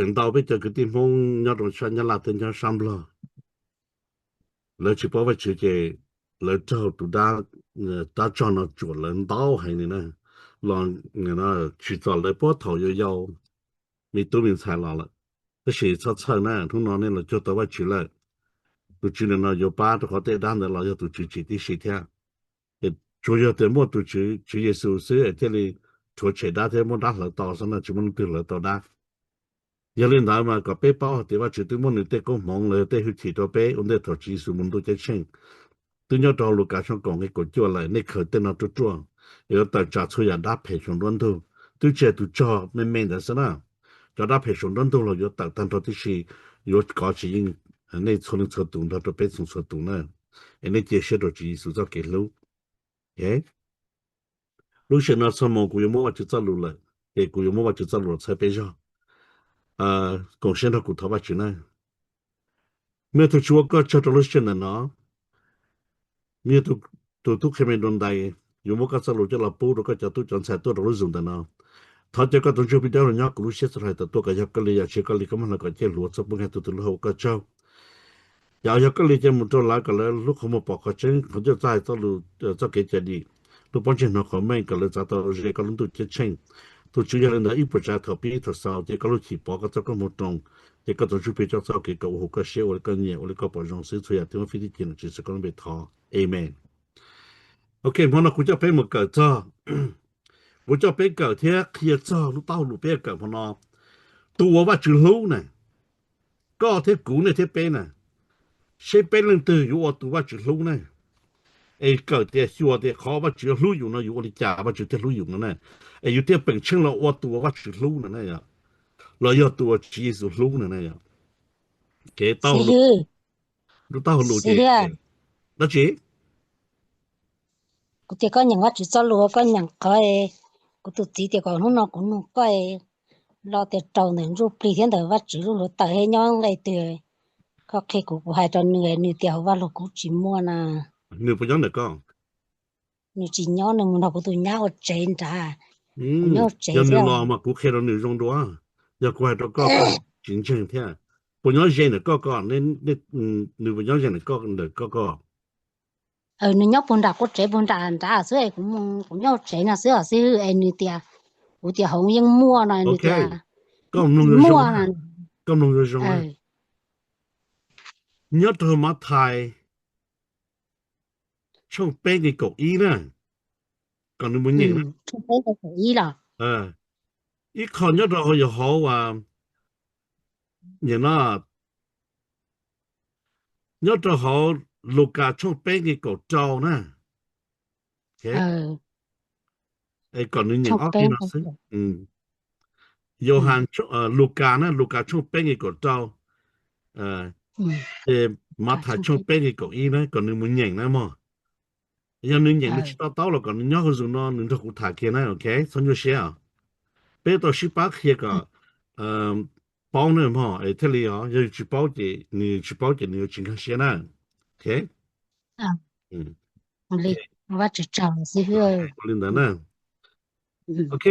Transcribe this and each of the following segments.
Tseem ntau peb cov kwv tij Hmoob nyob rau sab Nyab Laj thiab nyob sab Nplog, lawv tsis paub Vajtswv ces lawv raug tus dab, dab tsog no tsuam lawv ntau heev li na, los tsim txom lawv puag thaum yau yau, me tub me ntxhais los lawm. Tab sis txhob txhawj na, hnub no nej los cuag tau Vajtswv lawm. Tus Tswv nim no yuav pab rau qhov tej dab ntawd los yog tus Tswv tsim tib si thiab. Tsuas yog tias muaj tus Tswv, Tswv Yexus xwb es thiaj li rhuav tshem dab thiab muab dab hlawv tau xwb na, tsis muaj leej twg hlawv tau dab. Yog li ntawd mas kom peb paub hais tias Vajtswv twb muab nws tej koob hmoov los yog tej hwj chim rau peb ua ntej thaum Tswv Yexus mus ntuj ceeb tsheej. Twb nyob rau Lukas tshooj kaum nqe kaum cuaj lawm, nej khaws tej no ruaj ruaj, yuav tawm tsam txhua yam dab phem saum nruab ntug. Twb tsis hais tus tsog me me ntawd xwb na, cov dab phem saum nruab ntug los yuav tawm tag nrho tib si, yuav kov tsis yeej nej txhua leej txhua tus nrog rau peb txhua txhua tus na. Es nej cia siab rau Tswv Yexus txoj kev hlub. Lub sij hawm no txog mus kuv yuav muab Vajtswv txoj lus lawm, ces kuv yuav muab Vajtswv txoj lus los txhawb peb zog. Koom siab nrog kuv thov Vajtswv na. Me tug Tswv ua koj tsaug rau lub sij hawm ntawm no. Me tug tub qhe me dua ntais, yuav muab koj txoj lus coj los pub rau koj cov tub cov ntxhais tuaj rau lub zoom ntawm no. Thov caw koj tus Ntsuj Plig Dawb Huv nyob kuv lub siab txhua hais tawm tuaj kom yog koj li, yam tsis yog koj li koj muab hlawv kom ciaj hluav txhua pub nqe tus tus lub hauv ua koj tsaug. Yog yog koj li ces mus rau lawv kom lawv lub qhov muag pom qhov tseeb, qhov ncauj txawj hais txoj lus, txoj kev cai dim, lub pob ntseg hnov qhov meej kom lawv txav tau ze koj lub ntuj ceeb tsheej. Tus Tswv yog li ntawd ib puas tsav thaum pib thaum xaus ces koj lub chim pov koj txoj koob hmoov roos, ces koj tus Ntsuj Plig coj txoj kev kom ua hu koj siab ua li koj nyiam ua li koj pom zoo xwb txhua yam thiab muab fij tib ci nom tswv xwb koj lub npe thov. Amen. Ok, hmo no kuv coj peb mus kawm txog, kuv coj peb kawm thiab qhia txog lub taub hau lus peb yuav kawm hmo no. Tus uas Vajtswv hlub na, koj thiab kuv nej thiab peb na, seb peb leej twg yuav ua tus Vajtswv hlub na. Es kawm tias xyuas tias qhov Vajtswv yuav hlub yus no yus ua li cas Vajtswv thiaj hlub yus no na. Es yus thiaj peem tsheej los ua tus uas Vajtswv hlub no na, los yog tus uas Tswv Yexus hlub no na. Kev taub hau lus, lub taub hau lus ces dab tsi? Kuv tias koj nyeem Vajtswv txoj lus koj nyeem qhov, kuv tus txiv tias kom hnub no kuv nug koj, lo tias raus ntawm Ntsuj Plig thiab ntawm Vajtswv lub hluav taws thiab nyob nqe twg, koj qhia kuv, kuv hais rau nws, nws tias hauv Vaj Lug Kub tsis muaj na. Nws puas nyob ntawm koj? Nws tsis nyob, nws mus nrog kuv tus nyab ua tsev nrad. Kuv nyob ua tsev. Yog nws los mas kuv qhia rau nws zoo dua. Yog kuv hais rau koj, koj tsis ntseeg thiab. Puas nyob ze ntawm koj ko? Nws puas nyob ze ntawm koj, ntawm koj ko? Nws nyob puag nram qub tsev puag nram nrad xwb, kuv nyob ua tsev no xwb os xib hwb. Es nws tias, kuv tias hauv yeej muaj no, nws tias koj mloog zoo zoo. Nyob rau Mathais tshooj peb nqe kaum ib na, kom nws mus nyeem na. Ib qho nyob rau hauv, yog hauv, nyeem no, nyob rau hauv Lukas tshooj peb nqe kaum rau na. Es kom nws nyeem ob peb no xwb. Yauhas, Lukas na, Lukas tshooj peb nqe kaum rau, Mathais tshooj peb nqe kaum ib na, kom nws mus nyeem na mog. Yog nws nyeem nws tsis to taub los kom nws nyob hauv zoom no nws nrog kuv tham kiag na, ok, txhob nyuaj siab os. Peb tau sib pab qhia kom paub na mog, es thiaj li os, yog tsis paub ces nws tsis paub ces nws yuav tsis nkag siab na. Ok. Ua li ntawd na. Ok,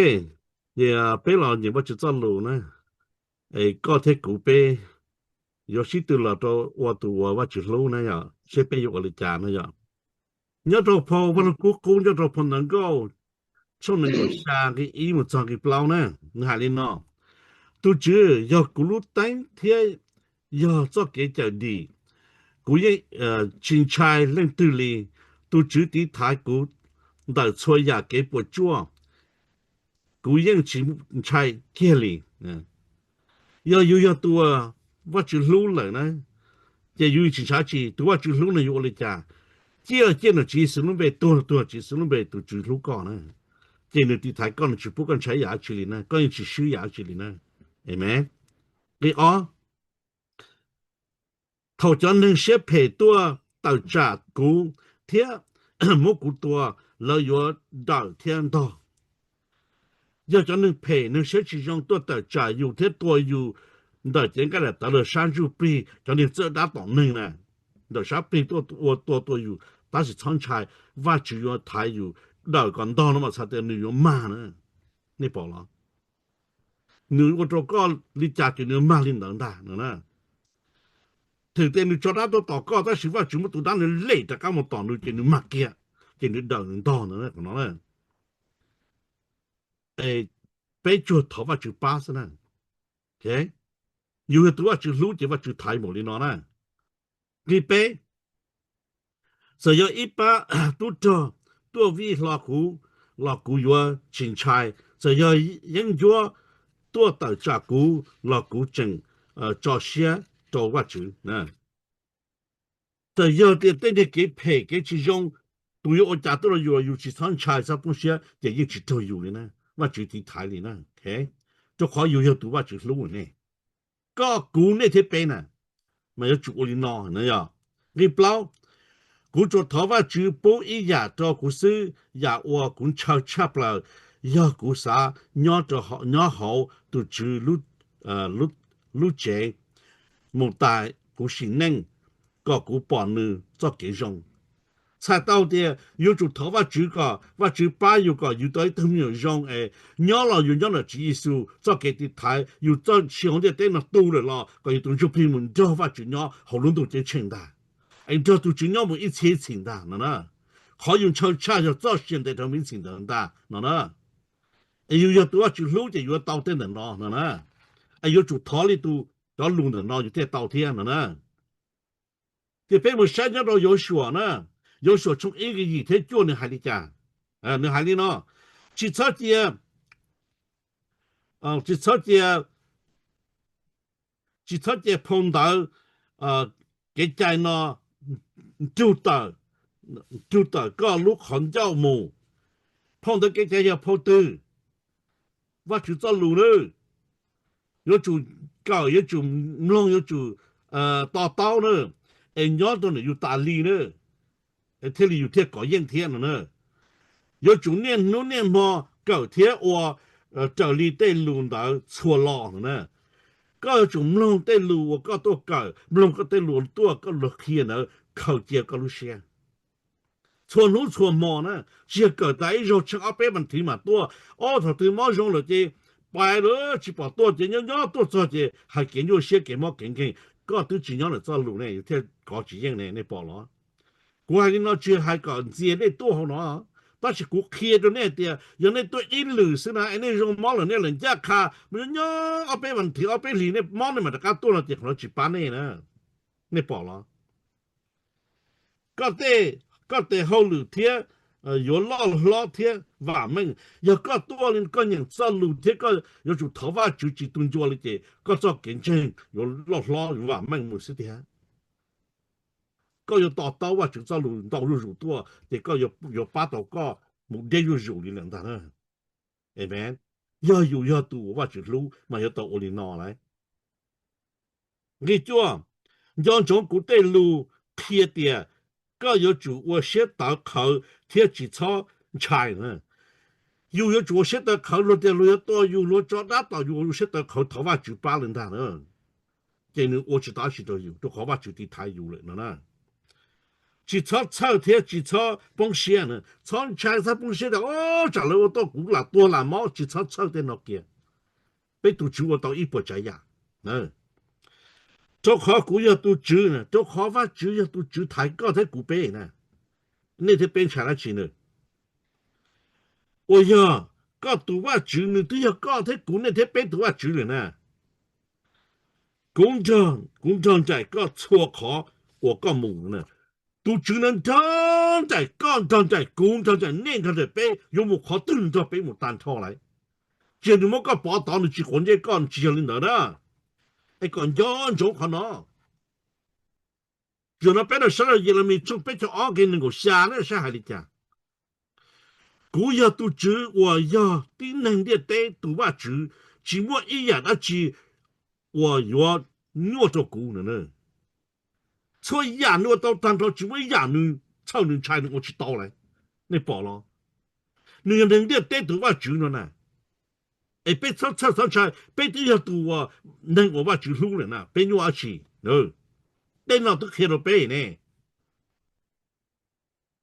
ces peb los nyeem Vajtswv txoj lus na. Es koj thiab kuv peb yuav sib tw los rau ua tus uas Vajtswv hlub na yom, seb peb yuav ua li cas na yom. Nyob rau phau Vaj Lug Kub qub nyob rau phau Ntawv Nkauj tshooj nees nkaum xya nqe ib mus txog nqe plaub na, nws hais li no: Tus Tswv, yog kuv lub teeb thiab yog txoj kev cawm dim, kuv yeej tsis ntshai leej twg li. Tus Tswv tiv thaiv kuv ntawm txhua yam kev puas tsuaj, kuv yeej tsis ntshai kiag li. Yog yus yog tus uas Vajtswv hlub lawm na, ces yus tsis ntshai dab tsi. Tus Vajtswv hlub no yuav ua li cas? Ciaj ciaj nom Tswv Yexus lub npe, tuag tuag Tswv Yexus lub npe, tus Tswv hlub koj na, ces nws tiv thaiv koj, nws tsis pub koj ntshai yam dab tsi li na, koj yeej tsis swb yam dab tsi li na. Amen. Nqe ob: Thaum cov neeg siab phem tuaj tawm tsam kuv thiab muab kuv tua, lawv yuav dawm thiab ntog. Yog cov neeg phem neeg siab tsis zoo tuaj tawm tsam yus thiab tua yus ntawm cev nqaij daim tawv los sab ntsuj plig, cov neeg txawj dab tom neeg na, ntawm sab plig tuaj ua tua tua yus, tab sis txhob ntshai, Vajtswv yuav thaiv yus dawm kom ntog no mas txhais tias nws yuav mag na. Nej pom los? nws ua rau koj li cas ces nws mag li ntawd ntag no na. Thwm tias nws tso dab tuaj tom koj tab sis Vajtswv muab tus dab nws lem rov qab mus tom nws ces nws mag kiag, ces nws dawm nws ntog ntawd no. Peb tsuas thov Vajtswv pab xwb na. Yus yog tus Vajtswv hlub ces Vajtswv thaiv npaum li no na. Nqe peb, txawm yog ib pab tub rog tuaj vij hlo kuv los kuv yuav tsis ntshai, txawm yog yeeb ncuab tuaj tawm tsam kuv los kuv tseem tso siab rau Vajtswv. Txawm yog tias tej niag kev phem kev tsis zoo, tus yuav ua cas tuaj rau yus, yus tsis txhob ntshai txhob poob siab ces yeej tsis raug yus li na, Vajtswv tiv thaiv li na. Rau qhov yus yog tus Vajtswv hlub ne. Koj kuv nej thiab peb na, mas yuav tsum ua li no na yog. Nqe plaub, kuv tsuas thov Vajtswv pub ib yam rau kuv xwb, yam uas kuv ntshaw tshaj plaws yog kuv xav nyob hauv tus Tswv lub tsev mus tas kuv sim neej, kom kuv pom nws txoj kev zoo. Txhais tau tias yuav tsum thov Vajtswv kom Vajtswv pab yus kom yus tau ib tug me nyuam zoo es nyob los yus nyob ntawm Tswv Yexus txoj kev tiv thaiv, yus txoj sia hauv ntiaj teb no tu lawm los kom yus tus ntsuj plig mus nrog Vajtswv nyob hauv lub ntuj ceeb tsheej ntag, es nrog tus Tswv nyob mus ib txhiab ib txhis ntag no na. Qhov yus ntshaw tshaj yog txoj sia ntev dhawv mus ib txhis ntawd ntag no na. Es yus yog tus Vajtswv hlub ces yuav tau tej ntawm no no na. Es yuav tsum thov li tus cov lus ntawm no yus thiaj tau thiab no na. Ces peb mus saib nyob rau Yausuas na, Yausuas tshooj ib nqe yim thiab cuaj nws hais li cas? Nws hais li no, tsis txhob cia, tsis txhob cia, tsis txhob cia phau ntawv kev cai no nrug tawm, nrug tawm koj lub qhov ncauj mus. Phau ntawv kev cai yog phau twg? Vajtswv txoj lus nawb. Yuav tsum kawm, yuav tsum mloog, yuav tsum to taub na, es nyob rau ntawm yus tas li na, thiaj li yus thiaj kov yeej thiab no na. Yuav tsum niaj hnub niaj hmo kawm thiab ua raws li tej lus ntawd txhua lo no na. Koj yuav tsum mloog tej lus uas koj tuaj kawm, mloog koj tej lus tuaj koj luag qhia ntawd khaws cia koj lub siab txhua hnub txhua hmo na. Tsis yog kawm tas ib zaug tsheej ob peb vas thiv mam tuaj, ob thaum twg mob zoo lawm ces pais lawm tsis pom tuaj ces nyob nyob tuaj txog ces hais kev nyuaj siab kev mob kev nkeeg. Koj twb tsis nyob ntawm txoj lus ne, yus thiaj kov tsis yeej ne, nej pom los? Kuv hais li no tsis hais kom ntxias nej tuaj hauv no, tab sis kuv qhia rau nej tias yog nej tuaj ib lwm xwb na es nej zoo mob lawm nej lawm ncaj qha, nyob nyob ob peb vas thiv ob peb hlis nej mob nej mam rov qab tuaj no ces qhov no tsis pab nej na, nej pom los? Koj tej, koj tes hauj lwm thiab yuav loj hlob thiab vam meej. Yog koj tuaj li koj nyeem txoj lus thiab koj yuav tsum thov Vajtswv tsis tu ncua li ces koj txoj kev ntseeg yuav loj hlob yuav vam meej mus xwb tiag. Koj yuav to taub Vajtswv txoj lus ntau zuj zus tuaj ces koj yuav pab tau koj mus deb zuj zus li lawm ntag na. Amen. Yog yus yog tus uas Vajtswv hlub mas yuav tau ua li no lawm. Nqe cuaj, nco ntsoov kuv tej lus qhia tias koj yuav tsum ua siab tawv qhawv thiab tsis txhob ntshai. Yus yuav tsum ua siab tawv qhawv, luag tias luag yuav tua yus, luag tso dab tom yus, ua siab tawv qhawv thov Vajtswv pab li ntag na. Ces nws ua tsis tau dab tsi rau yus rau qhov Vajtswv tiv thaiv yus lawm no na. Tsis txhob txhawj thiab tsis txhob poob siab, txhob ntshai txhob poob siab tias tsam lawv ua tuaj kuv lam tuag lam mob, tsis txhob txhawj tej no kiag. Peb tus Tswv ua tau ib puas tsav yam. Rau qhov kuv yog tus Tswv, rau qhov Vajtswv yog tus Tswv thaiv koj thiab kuv peb na. Nej thiab peb ntshai dab tsi nws? Uas yog koj tus Vajtswv, nws twb yog koj thiab kuv, nej thiab peb tus Vajtswv lawm na. Kuv nrog, kuv nrog nraim koj txhua qhov uas koj mus na. Tus Tswv no nrog nraim koj, nrog nraim kuv, nrog nraim nej, nrog nraim peb, yuav mus qhov twg nws nrog peb mus tag nrho lawm. Tsis yog nws muab koj pov tod nws tsis quav ntsej koj, tsis yog li ntawd na. Es kom nco ntsoov qhov no. Zaum no peb rov saib rau Yelemis tshooj peb caug ob nqe nees nkaum xya na saib hais li cas. Kuv yog tus Tswv uas yog tib neeg ntiaj teb tus Vajtswv, tsis muaj ib yam dab tsi uas yuav nyuaj rau kuv no. Txhua yam nws ua tau tag nrho, tsis muaj ib yam nws txhawj nws ntshai nws ua tsis tau lawm. Nej pom los? Nws yog neeg ntiaj teb tus Vajtswv no na. Es peb txhob txhawj txhob ntshai, peb twb yog tus uas neeg uas Vajtswv hlub lawm na, peb nyuaj dab tsi? Tej no twb qhia rau peb ne.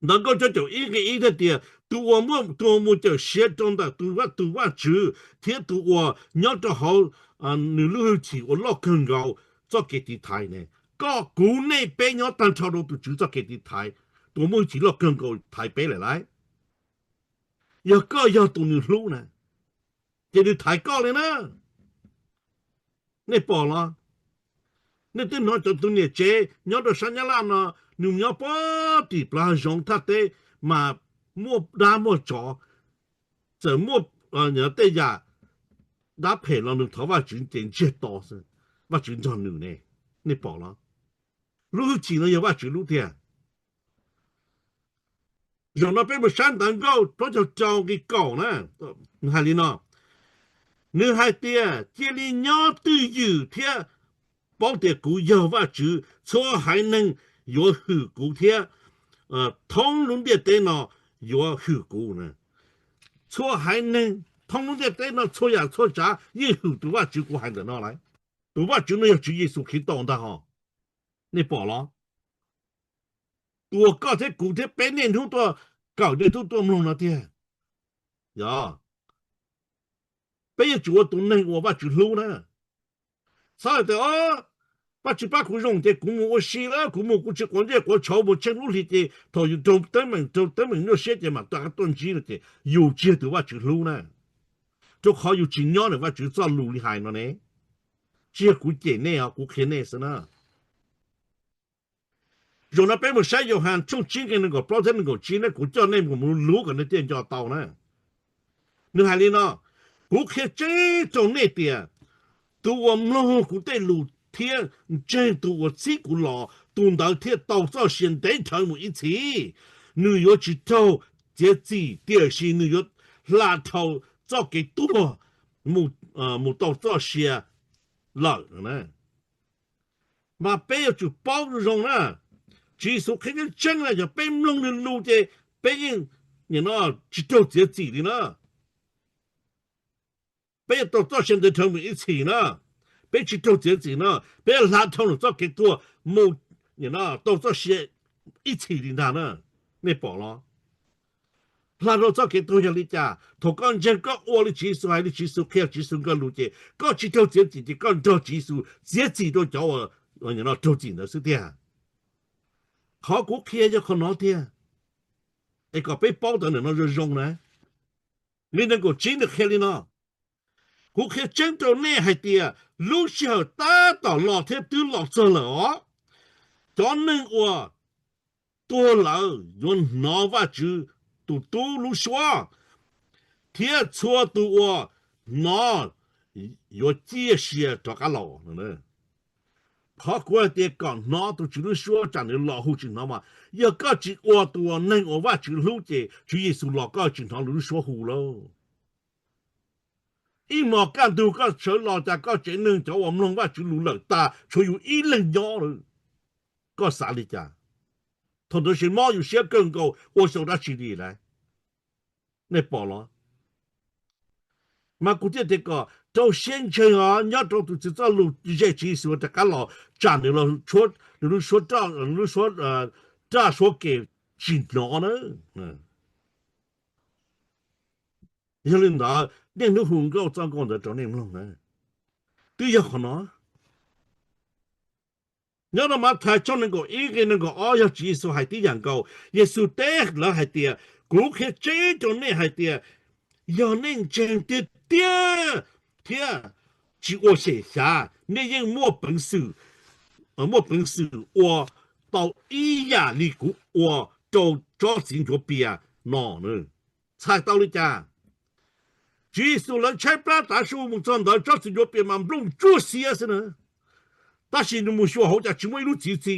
Ntawv Nkauj cuaj caum ib nqe ib thiaj tias Tus uas muaj, tus uas mus cawm siav rau ntawm tus vaj, tus Vajtswv thiab tus uas nyob rau hauv nws lub hwj chim uas loj kawg nkaus txoj kev tiv thaiv ne, koj kuv nej peb nyob tag nrho rau tus Tswv txoj kev tiv thaiv, tus uas muaj hwj chim loj kawg nkaus thaiv peb lawm lauj. Yog koj yog tus nws hlub na, ces nws thaiv koj li na. Nej pom los? Nej twb hnov cov tus niam tsev nyob rau sab Nyab Laj no, nws nyob puag tim plav hav zoov thaj teb, mas muaj dab muaj tsov, txawm muaj tej yam dab phem los nws thov Vajtswv ces ntsiag to xwb, Vajtswv nrog nws ne. Nej pom los? Lub hwj chim no yog Vajtswv lub tiag. Zaum no peb mus saib ntawv Nkauj plaub caug rau nqi kaum na, nws hais li no, nws hais tias, cia li nyob twj ywm thiab paub tias kuv yog Vajtswv, txhua haiv neeg yuav hwm kuv thiab thoob lub ntiaj teb no yuav hwm kuv. Txhua haiv neeg thoob lub ntiaj teb no, txhua yam txhua tsav yeej hwm tus Vajtswv kuv hais ntawm no lawm. Tus Vajtswv no yog Tswv Yexus Khetos ntag hos. Nej pom los? Tus uas koj thiab kuv thiab peb niaj hnub tuaj kawm niaj hnub tuaj mloog no tiag. Yog peb yuav tsum ua tus neeg uas Vajtswv hlub na. Txhob hais tias, o, Vajtswv pab kuv zoo ces kuv mus ua si lawm, kuv mus kuv tsis quav ncej quav tshauv, mus tsheej lub hli ces thaum yus raug teeb meem, raug teeb meem nyuaj siab ces mam tuaj ntsib no ces yus tsis yog tus Vajtswv hlub na. Rau qhov yus tsis nyob ntawm Vajtswv txoj lus li hais no ne. Tsis yog kuv cem nej os, kuv qhia nej xwb na. Zaum no peb mus saib Yauhas tshooj tsib nqe nees nkaum plaub thiab nees nkaum tsib ne, kuv coj nej mus lub kom nej thiaj nco tau na. Nws hais li no, kuv qhia tseeb rau nej tias, tus uas mloog kuv tej lus thiab ntseeg tus uas txib kuv los, tus ntawd thiaj tau txoj sia ntev dhawv mus ib txhis. Nws yuav tsis raug txiav txim, tiam sis nws yuav hla dhau txoj kev tuag mus tau txoj sia lawm. Mas peb yuav tsum paub zoo na, Tswv Yexus qhia tseeb tseeb na, yog peb mloog nws lus ces peb yeej tsis raug txiav txim li na. Peb yuav tau txoj sia ntev dhawv mus ib txhis na, peb tsis raug txiav txim na, peb yuav hla dhau nws txoj kev tuag mus tau txoj sia ib txhis li ntag na. Nej pom los? Hla dhau txoj kev tuag yog li cas? Thaum koj ntseeg koj ua li Tswv Yexus hais, li Tswv Yexus qhia, Tswv Yexus nkag lus ces koj tsis raug txiav txim ces koj nrog Tswv Yexus txiav txim rau cov uas raug txim ntawd xwb tiag. Qhov kuv qhia yog qhov no tiag, es kom peb paub ntawm no zoo zoo na. Nqe nees nkaum tsib nws qhia li no, kuv qhia tseeb rau nej hais tias lub sij hawm tab tom los thiab twb los txog lawm os. Cov neeg uas tuag lawm yuav hnov Vajtswv tus Tub lub suab, thiab txhua tus uas hnov yuav ciaj sia rov qab los. Qhov kuv hais tias kom hnov tus Tswv lub suab tsam nws los hu tsis hnov mas yog koj tsis ua tus neeg uas Vajtswv hlub ces Tswv Yexus los koj tsis hnov lub suab hu lauj. Ib hmos kaj ntug koj sawv los cas koj tsev neeg cov uas mloog Vajtswv lus lawm tag tshuav yus ib leeg nyob lawm. Koj xav li cas? Thaum ntawd ces mob yus siab kawg nkaus ua xyov dab tsi li lawm. Nej pom los? Mas kuv thiaj tias kom rau siab ntseeg os, nyob rau tus Tswv txoj lus ze Tswv Yexus rov qab los tsam nws los, nws lub suab, lub suab raj suab ke tsis hnov na. Yog li ntawd niaj hnub hu nkauj txoj nkauj ntawd rau nej mloog na. Twb yog qhov no. Nyob rau Mathais tshooj nees nkaum ib nqe nees nkaum ob yog Tswv Yexus hais tib yam nkaus. Yexus teb lawv hais tias, kuv qhia tseeb rau nej hais tias, yog nej ntseeg tiag tiag thiab tsis ua xyem xyav, nej yeej muaj peev xwm, muaj peev xwm ua tau ib yam li kuv ua rau tsob txiv ncuav pias no. Txhais tau li cas? Tswv Yexus lawv tshaib plab tav su mus txog ntawd tsob txiv ncuav pias mas nplooj tsuab xiab xwb na, tab sis nws mus xyuas hauv cas tsis muaj ib lub txiv txi.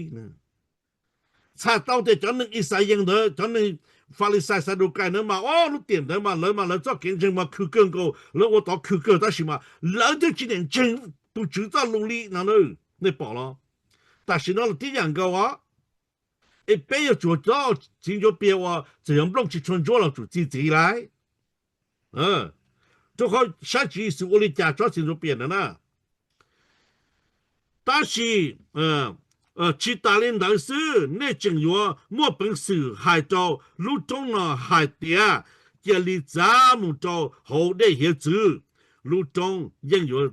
Txhais tau tias cov neeg Ixayees ntawd, cov neeg Falixais Xadukais ntawd mas, o, lub tiam ntawd mas lawv mas lawv txoj kev ntseeg mas khwv kawg nkaus, lawv ua tod khwv kawg, tab sis mas lawv twb tsis niam ntseeg tus Tswv txoj lus li no na. Nej pom los? Tam sim no los tib yam nkaus os. Es peb yuav tsum tsob txiv ncuav pias uas txawm yog nplooj tsis tshua ntsuab los tsum txi txiv lauj. Rau qhov saib Tswv Yexus ua li cas tsob txiv ncuav pias ntawd na. Tab sis Tsis tas li ntawd xwb, nej tseem yuav muaj peev xwm hais rau lub roob no hais tias, cia li txav mus rau hauv dej hiav txwv, lub roob yeej yuav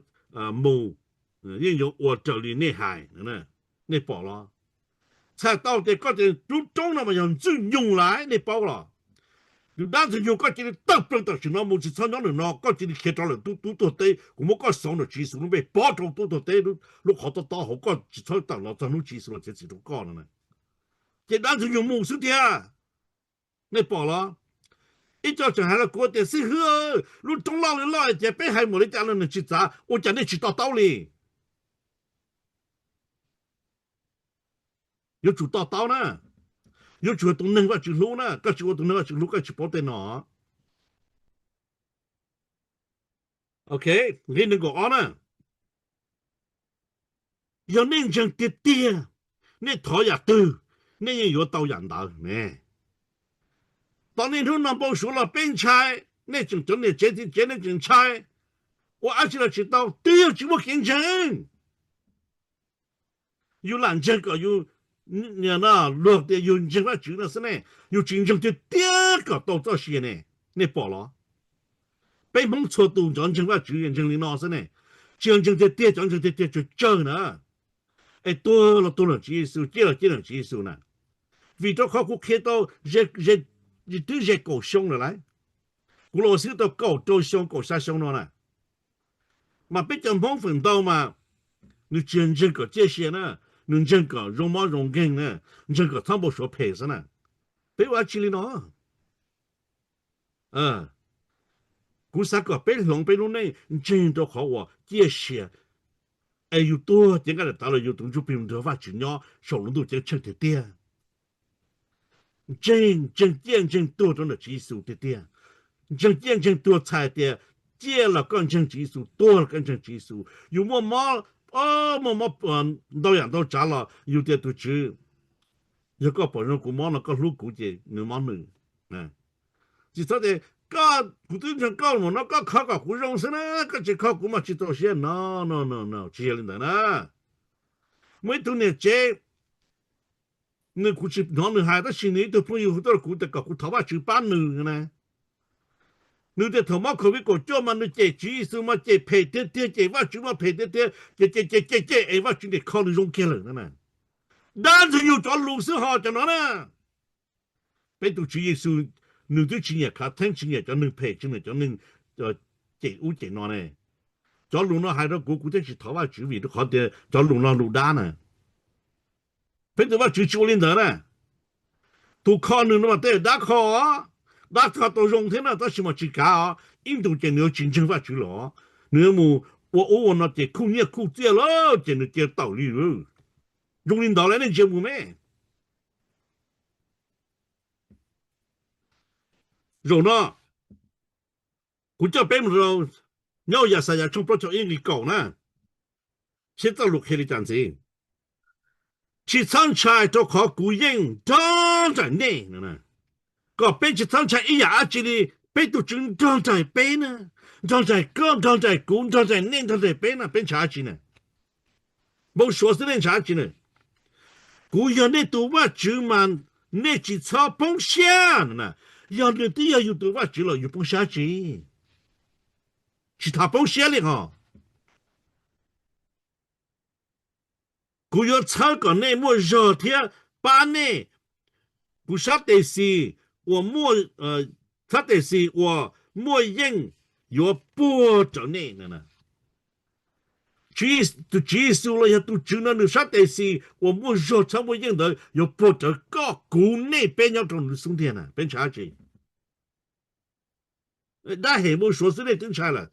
mus, yeej yuav ua raws li nej hais. Nej pom los? Txhais tau tias koj tias lub roob no mas yog ntxwg nyoog lawm, nej paub los? Yus dab ntxwg nyoog koj cia li tawm plaws tam sim no mus, tsis txhob nyob ntawm no, koj cia li khiav rov lawm tub tuag teb, kuv muab koj xauv ntawm Tswv Yexus lub npe pov rau tub tuag teb lub qhov tob tob hauv, koj tsis txhob tawm los txog hnub Tswv Yexus los txiav txim rau koj no. Ces dab ntxwg nyoog mus xwb tiag. Nej pom los? Ib co tseem hais rau kuv tias, xib hwb, lub roob loj li loj ces peb hais mus li cas los nws tsis txav, ua cas nej tsis to taub li? Yuav tsum to taub na. Yuav tsum ua tus neeg Vajtswv hlub na, koj tsis ua tus neeg Vajtswv hlub koj tsis paub tej no. Ok, nqe nees nkaum ob na. Yog nej ntseeg tiag tiag, nej thov yam twg, nej yeej yuav tau yam ntawd ne. Tos niaj hnub no npau suav los peb ntshai, nej tseem cov niam tsev txiv tsev nej tseem ntshai, ua dab tsi los tsis tau, twb yog tsis muaj kev ntseeg. Yus lam ntseeg kom yus, luag tias yus ntseeg Vajtswv no xwb ne, yus tsis ntseeg tiag tiag kom tau txoj sia ne. Nej pom los? Peb Hmoob txhua tus cov ntseeg Vajtswv ntseeg li no xwb ne, tsis yog ntseeg tiag tiag, cov ntseeg tiag tiag tsawg tsawg na. Es tuag los tuag ntawm Tswv Yexus, ciaj los ciaj ntawm Tswv Yexus na. Vim rau qhov kuv qhia tau twb ze kaum xyoo lawm lauj, kuv los ua xib hwb tau kaum rau xyoo kaum xya xyoo no na. Mas peb cov Hmoob feem ntau mas nws tsis yog ntseeg kom ciaj sia na, nws ntseeg kom zoo mob zoo nkeeg na, ntseeg kom txhob npau suav phem xwb na. Peb ua dab tsi li no? Kuv xav kom peb hloov peb lub neej ntseeg rau qhov uas ciaj sia, es yus tuag ces nqaij daim tawv los yus tus ntsuj plig mus nrog Vajtswv nyob saum lub ntuj ceeb tsheej tiag tiag. Ntseeg, ntseeg ciaj ntseeg tuag rau ntawm Tswv Yexus tiag tiag. Ntseeg ciaj ntseeg tuag txhais tias ciaj los koj ntseeg Tswv Yexus, tuag los koj ntseeg Tswv Yexus. Yus muaj mob, muaj mob ntau yam ntau tsav los yus tias tus Tswv, yog koj pom zoo kuv mob no koj hlub kuv ces nws mob nws. Tsis txhob tias, koj, kuv twb ntseeg koj los no koj kho kom kuv zoo xwb na, koj tsis kho kuv mas tsis txaus siab no, no, no, tsis yog li ntawd na. Muaj ib tug niam tsev, nws, kuv tsis hnov nws hais tab sis nws ib tug phooj ywg hu tuaj rau kuv tias kom kuv thov Vajtswv pab nws na. Nws tias thaum mob Covid kaum cuaj mas nws cem Tswv Yexus mas cem phem tiag tiag, cem Vajtswv mas phem tiag tiag, cem cem cem cem cem es Vajtswv niam kho nws zoo kiag lawm na. Dab ntxwg nyoog cov lus xwb ho cov no na. Peb tus Tswv Yexus nws twb tsis nyiam khav theeb, tsis nyiam cov neeg phem, tsis nyiam cov neeg cem ub cem no ne. Cov lus no hais rau kuv, kuv thiaj tsis thov Vajtswv vim rau qhov tias cov lus no lus dab na. Peb tus Vajtswv tsis ua li ntawd na. Tus kho nws no mas tej dab kho, dab kho tau zoo thiab na tab sis mas tsis kav os. Ib ntus ces nws yuav tsis ntseeg Vajtswv lawm, nws yuav mus ua ub ua no ces khuj nyiaj khuj txiaj lawm ces nws cia tawm li. Zoo li ntawd lawm nej ntsia mus me. Zaum no kuv coj peb mus rau nyob Yaxayas tshooj plaub caug ib nqe kaum na, seb txoj lus qhia li cas ntxiv. Tsis txhob ntshai rau qhov kuv yeej nrog nraim nej. Kom peb tsis txhob ntshai ib yam dab tsi li, peb tus Tswv nrog nraim peb na, nrog nraim koj, nrog nraim kuv, nrog nraim nej, nrog nraim peb na, peb ntshai dab tsi na? Npau suav xwb nej ntshai dab tsi na? Kuv yog nej tus Vajtswv mas nej tsis txhob poob siab na. Yog nws twb yog yus tus Vajtswv los yus poob siab dab tsi? Tsis tham poob siab li ho. Kuv yuav txhawb kom nej muaj zog thiab pab nej. Kuv sab tes xis uas muaj, sab tes xis uas muaj yeej yuav puag rawv nej. Tus Tswv Yexus los yog tus Tswv no nws sab tes xis uas muaj zog txhawb muaj yeej ntawd yuav puag rawv koj kuv nej peb nyob rau nws xub ntiag na, peb ntshai dab tsi? Dab hem npau suav xwb nej twb ntshai lawm.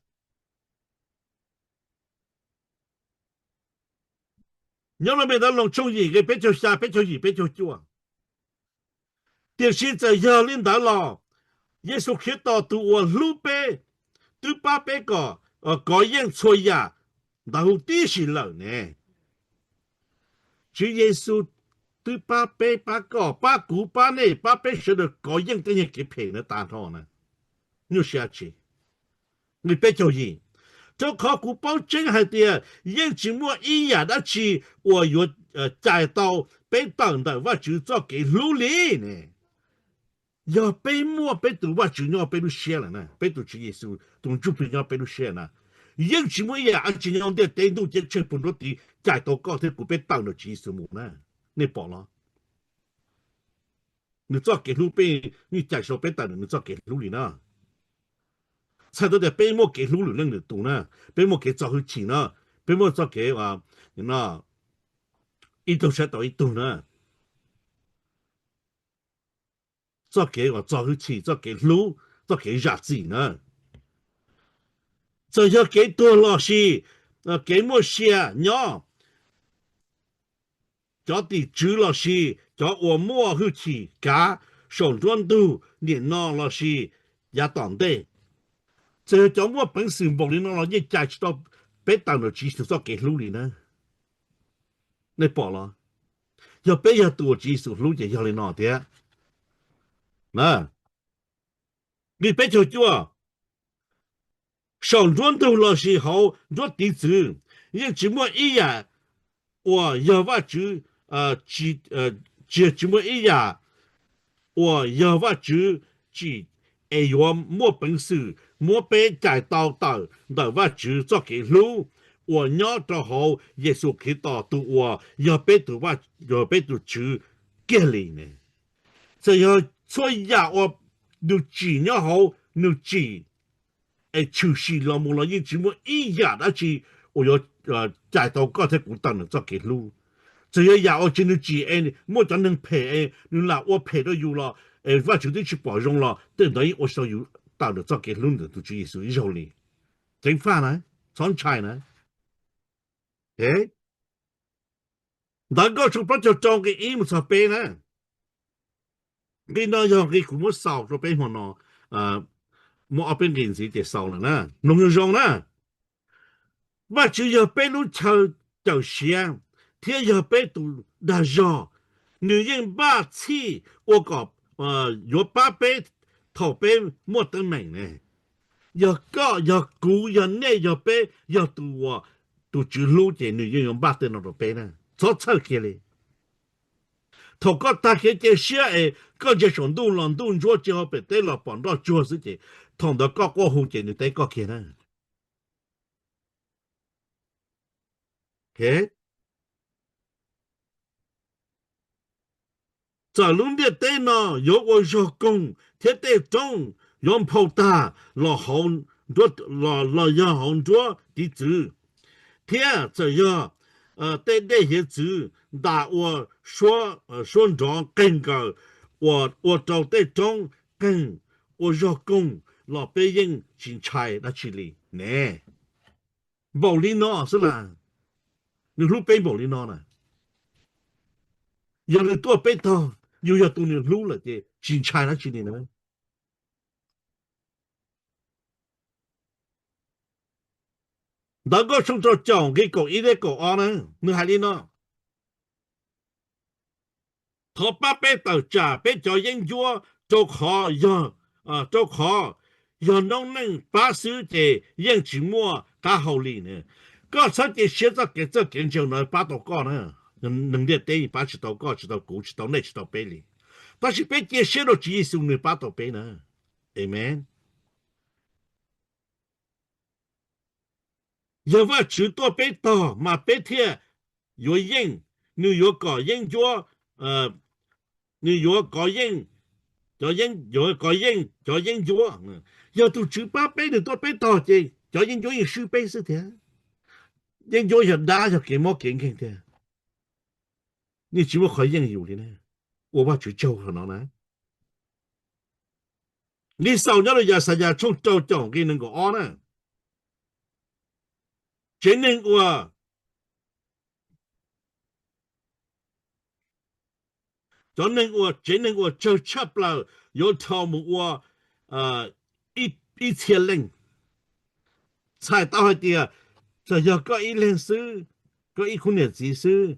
Nyob rau Npis Ntawv Loos tshooj yim nqe peb caug xya, peb caug yim, peb caug cuaj. Tiam sis txawm yog li ntawd los Yexus Khetos tus uas hlub peb twb pab peb kom kov yeej txhua yam ntawd huv tib si lawm ne. Tswv Yexus twb pab peb, pab koj, pab kuv, pab nej, pab peb sawv daws kov yeej tej nyuag kev phem ntawd tag nrho na. Nyuaj siab dab tsi? Nqe peb caug yim, rau qhov kuv paub tseeb hais tias yeej tsis muaj ib yam dab tsi uas yuav cais tau peb tawm ntawm Vajtswv txoj kev hlub li ne? Yog peb muaj peb tus Vajtswv nyob peb lub siab lawm na, peb tus Tswv Yexus tus Ntsuj Plig nyob peb lub siab na, yeej tsis muaj ib yam dab tsi nyob ntiaj teb ntuj ceeb tsheej puag nruab tiv cais tau koj thiab kuv peb tawm ntawm Tswv Yexus mus na. Nej pom los? Nws txoj kev hlub peb, nws cais tau peb tawm ntawm nws txoj kev hlub li na. Txhais tau tias peb muaj kev hlub lwm leej lwm tus na, peb muaj kev txo hwj chim na, peb muaj txoj kev ib tug saib tau ib tug na, txoj kev uas txo hwj chim, txoj kev hlub, txoj kev zam txim na. Txawm yog kev tuag los sis kev muaj sia nyob, cov tim tswv los sis cov uas muaj hwj chim kav saum nruab ntug nim no los sis yav tom ntej, txawm yog cov muaj peev xwm npaum li no los yeej cais tsis tau peb tawm ntawm Tswv Yexus txoj kev hlub li na. Nej pom los? Yog peb yog tus uas Tswv Yexus hlub ces yog li no thiab. Nqe peb caug cuaj, saum nruab ntug los sis hauv nruab tiv txwv, yeej tsis muaj ib yam uas yog Vajtswv, tsis, tsis muaj ib yam uas yog Vajtswv tsim es yuav muaj peev xwm muab peb cais tau tawm ntawm Vajtswv txoj kev hlub uas nyob rau hauv Yexus Khetos tus uas yog peb tus Vaj, yog peb tus Tswv kiag li ne. Txawm yog txhua yam uas nws tsim nyob hauv nws tsim es tshwm sim los mus los yeej tsis muaj ib yam dab tsi uas yuav cais tau koj thiab kuv tawm ntawm txoj kev hlub. Txawm yog yam uas tsis nws tsim es muaj cov neeg phem es nws lam ua phem rau yus los es Vajtswv twb tsis pom zoo los tej ntawd yeej ua tsis tau yus tawm ntawm txoj kev hlub ntawm tus Tswv Yexus ib zaug li. Ceev faj na, txhob ntshai na. Ntawv Nkauj tshooj plaub caug rau nqe ib mus txog peb na. Nqe no yog nqe kuv muab xaus rau peb hmo no, muaj ob peb nqe ntxiv ces xaus lawm na. Mloog zoo zoo na. Vajtswv yog peb lub chaw cawm siav thiab yog peb tus dag zog. Nws yeej npaj txhij ua kom yuav pab peb thaum peb muaj teeb meem ne. Yog koj, yog kuv, yog nej, yog peb, yog tus uas tus Tswv hlub ces nws yeej yuav npaj tej no rau peb na. Txhob txhawj kiag li. Thaum koj tag kev cia siab es koj ntsia saum ntuj los ntuj ntsuab, ntsia hauv pem teb los pom nroj tsuag xwb ces thaum ntawd koj quaj hu ces nws teb koj kiag na. Txawm lub ntiaj teb no yuav ua zog koog thiab tej roob yuav nphau tag los, los yog hauv nruab tiv txwv, thiab txawm yog tej dej hiav txwv ntas ua suab nrov qeeg nkaws, ua rau tej roob qeeg ua zog koog los peb yeej tsis ntshai dab tsi li ne. Npaum li no xwb las, nws hlub peb npaum li no na. Yog nws tuaj peb tog, yus yog tus nws hlub lawm ces tsis ntshai dab tsi li na. Ntawv Nkauj tshooj rau caum nqe kaum ib thiab kaum ob na, nws hais li no: Thov pab peb tawm tsam peb cov yeeb ncuab, rau qhov yog, rau qhov yog noob neej pab xwb ces yeej tsis muaj qab hau li na. Koj txhob cia siab txoj kev txawj kev ntse no pab tau koj na. Neeg ntiaj teb pab tsis tau koj, tsis tau kuv, tsis tau nej, tsis tau peb li. Tab sis peb cia siab rau Tswv Yexus nws pab tau peb na. Amees. Yog Vajtswv tuaj peb tog mas peb thiaj yuav yeej, nws yuav kom yeeb ncuab, nws yuav kov yeej, yuav kov yeej cov yeeb ncuab. Yog tus Tswv pab peb nws tuaj peb tog ces cov yeeb ncuab yeej swb peb xwb thiab. Yeeb ncuab yog dab yog kev mob kev nkeeg thiab. Yeej tsis muaj qhov yeej yus li na. Ua Vajtswv tsaug qhov no na. Nqe xaus nyob rau Yaxayas tshooj rau caum nqe nees nkaum ob na. Tsev neeg uas, cov neeg uas, tsev neeg uas tsawg tshaj plaws yuav dhau mus ua ib txhia leej. Txhais tau hais tias txawm yog koj ib leeg xwb, koj ib khub niam txiv xwb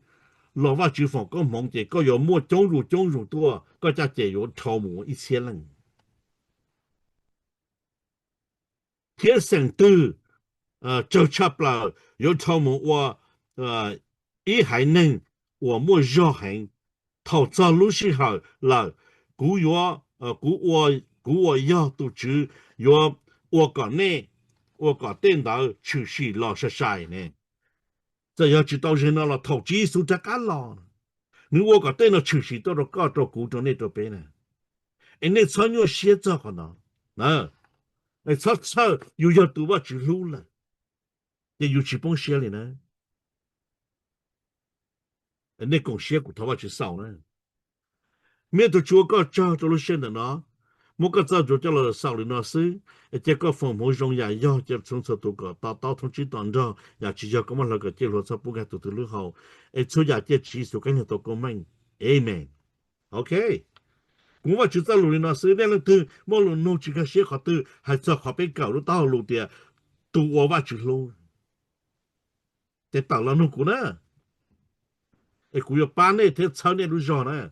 los Vajtswv foom koob hmoov ces koj yuav muaj coob zus coob zus tuaj, koj caj ces yuav dhau mus ua ib txhia leej. Thiab xeem twg tsawg tshaj plaws yuav dhau mus ua ib haiv neeg uas muaj zog heev. Thaum txog lub sij hawm lawm, kuv yuav, kuv ua, kuv uas yog tus Tswv yuav ua kom nej, ua kom tej ntawd tshwm sim los sai sai ne. Txawm yog tsis tau ze no los thaum Tswv Yexus rov qab los, nws ua kom tej no tshwm sim tuaj rau koj, rau kuv, rau nej, rau peb na. Es nej txhob nyuaj siab txog qhov no. Es txhob txhawj, yus yog tus Vajtswv hlub lawm, ces yus tsis poob siab li na. Nej koom siab kuv thov Vajtswv xaus na. Miab tus Tswv ua koj tsaug rau lub sij hawm ntawm no, muab koj txoj ntsuas coj los xaus li no xwb, es cia koj foom hmoov zoo yam yog cia txhua txhua tus kom to taub thoob tsib to nrog, yam tsis yog koj muab hlawv kom ciaj hluas txhob pub nkag tus twg lub hau, es txhua yam cia Tswv Yexus qee niag tau koob meej. Amen. Ok, kuv muab Vajtswv txoj lus li no xwb, nej leej twg muaj lus nug tsis nkag siab qhov twg hais txog qhov peb kawm lub taub hau lus tias tus uas Vajtswv hlub, ces tawm los nug kuv na, es kuv yuav pab nej thiab txhawb nej lub zog na.